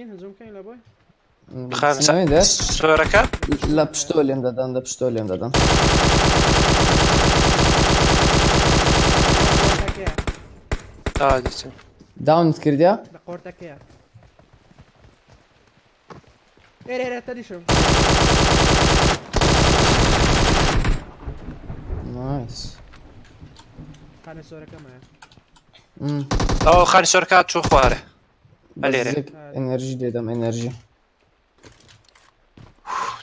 چین هجوم کەین لە بۆی؟ خان سنەوێ دەر سۆرەکە لە پشتۆ لێم دەدەن، لە پشتۆ لێم دەدەن. قۆرتەکەیە. ئا دیتم. داونت کردیا؟ لە قۆرتەکەیە. ئێرە ئێرە تەریشم. نایس. خانە سۆرەکەمایە. ئەو خانی سۆرەکە چوو خوارێ. بەس ئەلێرێ. یەک ئەنەرژی لێدەم ئەنەرژی.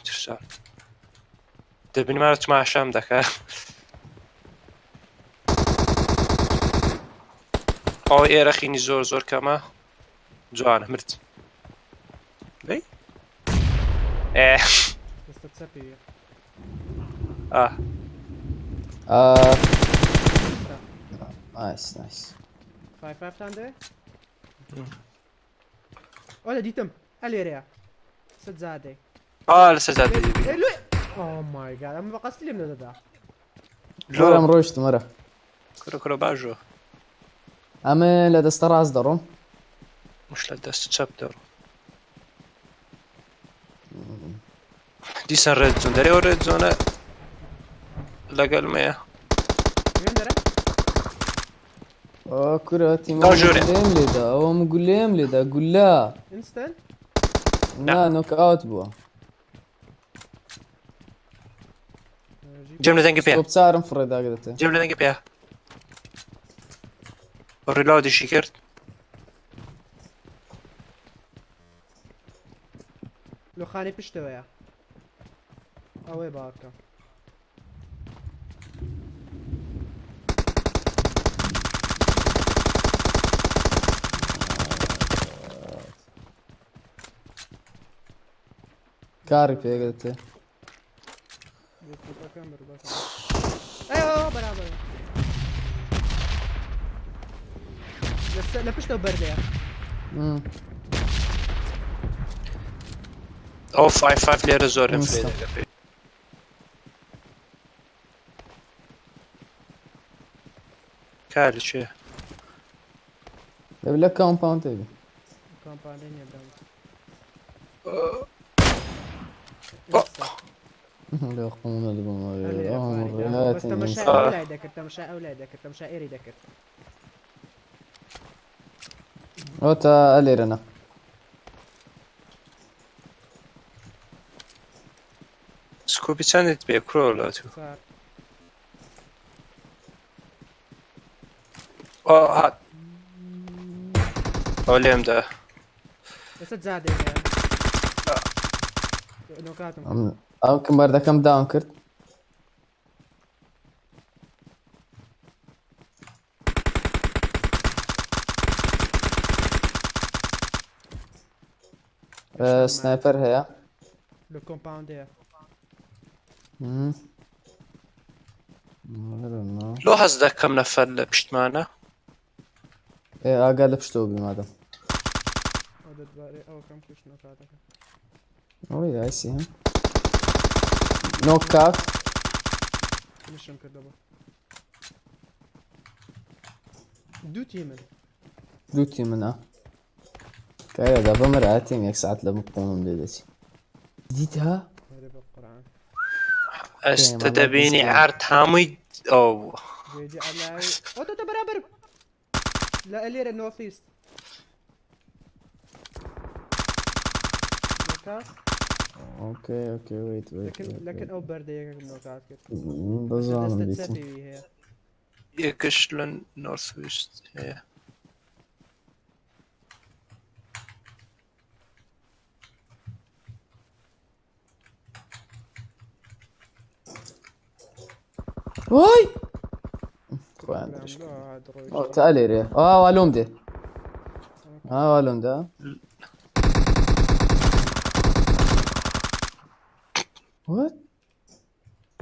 ترسا. دەبینمانە تماشام دەکا. ئەو ئێرە خینی زۆر زۆر کەمە. جوانە مرد. دەی؟ ئێ. دەستە چەپی. ئا. نایس نایس. فایف فایفتان دەوێ؟ ئۆ لە دیتم ئەلێرەیە سەجادەی. ئا لەسەر جادەی دەبینم. ئێ لۆی ئۆ مای گاد ئەمە بە قەستی لێم نەدەدا. لۆ وەرم ڕۆیشتم وەرە. کورە کورە باژۆ. ئەمە لە دەستە ڕاست دەڕۆم. مش لە دەست چەپ دەڕۆم. دیسان ڕێد زۆن دەرێ ئەو ڕێد زۆنە لەگەڵمەیە. وێن دەرە؟ ئۆ کورە تیمە ئەو ژوورێ. گولێم لێدا، ئەوم گولێم لێدا گولە. ئینستنت؟ نا نۆک ئاوت بووە. جێم لە دەنگی پێ. تۆپچارم فڕێداگرێتێ. جێم لە دەنگی پێ. ڕیلاودیشی کرد. لۆ خانەی پشتەوەیە. ئەوەیە باوەڕکە. کاری پێگرتێ. ئەیوە بەرامبەر. لە پشتەوە بەردەیە. ئەو فایف فایف لێرە زۆرم ئینستا. فرێ. کاری چێ؟ دەبی لە کامپاوند تێبی. کامپاندەی نییە برام. لە خۆم نەدەبم. بەس تەمەشای ئەو لای دەکرد، تەمەشای ئەو لای دەکرد، تەمەشای ئێرەی دەکرد. ئەوە تا ئەلێرەنە. سکوپی چەندت پێ کرۆ لە تو؟ چوار. ئۆ هات. ئەو لێمدا. لەسەر جادەی هەیە. نۆکاتم. ئەو کم بەردەکەم داون کرد. سنایپەر هەیە. لە کۆمپاوندەیە. لۆ هەست دەکەم نەفەر لە پشتمانە. ئێ ئاگا لە پشتەوە بی مادەم. ئەو دەدوارێ ئەوەکەم کوشت نۆکاتەکە. Oh yeah, I see him. Knockout. فینیشم کردەوە. دوو تیمن. دوو تیمنە. کایە دا بەمەرە تیم یەک ساعت لە قۆمم لێ دەچی. دیتها؟ هەرێ بە قورئان. ئەستە دەبینی عەرد هەمووی ئەو بووە. جێجێ ئەلای ئۆ تۆ بەرابەر لە ئەلێرە نۆرث ئیست. نۆکات. ئۆکەی ئۆکەی وەیت وەیت. لەکن لەکن ئەو بەردە یەکەکم نۆکات کرد. دەزانم دەستە دیتم. چەپی وی هەیە. یەکش لە نۆرث ویست هەیە. وای خۆیان درش کرد. ئەو تا لێرەیە. ئا والۆم دێ. ئا والۆم دا. What?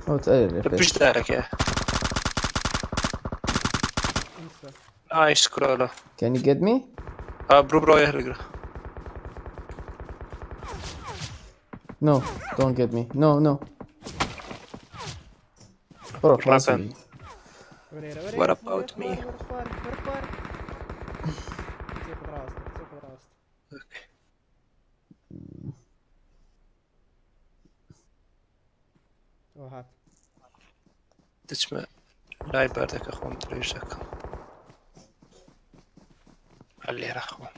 ئەو تا لێرەیە. لە پشت دارەکەیە. نایس کرۆلە. Can you get me? ئا برو برۆ هەلگرە. No, don't get me. No, no. Bro, Rappen. What about me? دەچمە لای بەردەکە خۆم درێژ دەکەم. هەر لێرە خۆم.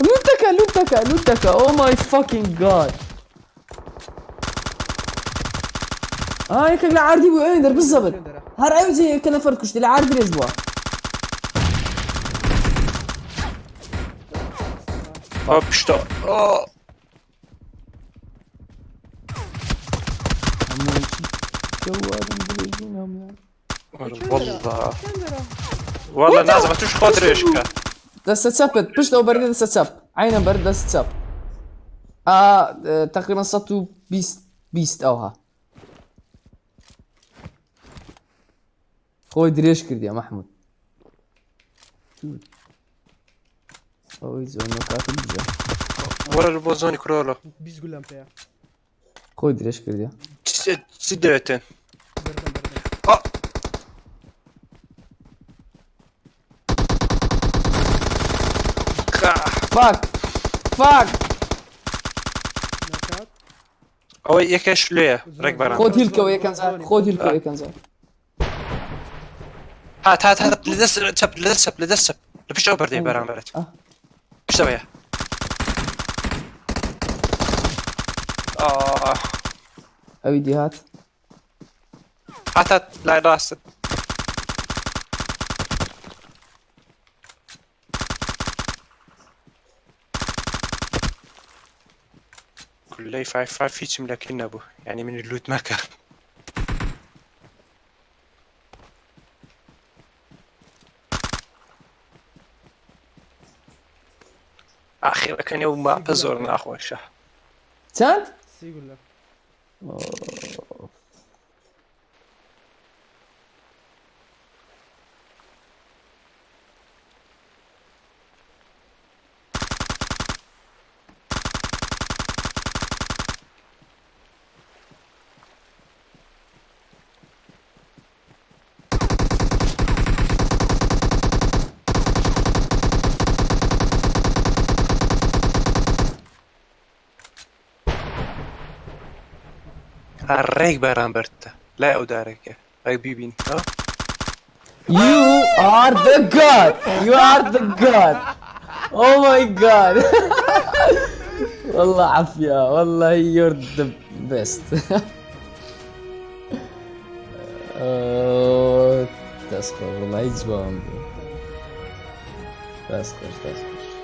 لوتەکە لوتەکە لوتەکە oh my fucking god. ئا یەکێک لە عاردی بوو ئەوێن دەر بالضبط هەر ئەو جێ کە نەفەر کوشتی لە عارد درێژ بووە. ئەو پشتۆ. ئۆ والله والله نازم توش خۆ درێژ کە. دەستە چەپت پشت ئەو بەردە دەستە چەپ عینە بەرد دەست چەپ ئا تقریبا 120 20 ئەوها خۆی درێژ کردیە مەحمود ئەوەی زۆر نۆکاتم بژە وەرە بۆ زۆنی کرۆلۆ. 20 گولەم پێیە. خۆی درێژ کردیە. چی دەوێتن؟ بردم بردم. ئا فاک فاک ناکات. ئەوەی یەکەش لێیە ڕێک بەرام. خۆت هیلکەوە یەکەم جار خۆت هیلکەوە یەکەم جار. هات هات هات لە دەست چەپ لە دەست چەپ لە دەست چەپ لە پشت ئەو بەردەی بەرامبەرت. پشتەوەیە. ئاه ئەوی دی هات. هات هات لای ڕاستت. کولەی فایف فایف هیچم لەکن نەبوو یعنی من لوت مەکە. ئاخیرەکە نێو ماپە زۆر ناخۆشە. چەند؟ سی گولە. ڕێک بەرامبەرتە لای ئەو دارێکە ڕێک بیبین ها؟ You are the god. You are the god. Oh my god. والله عافية والله you're the best. أوه، دەست خۆش والله هیچ بۆم بوو. دەست خۆش دەست خۆش.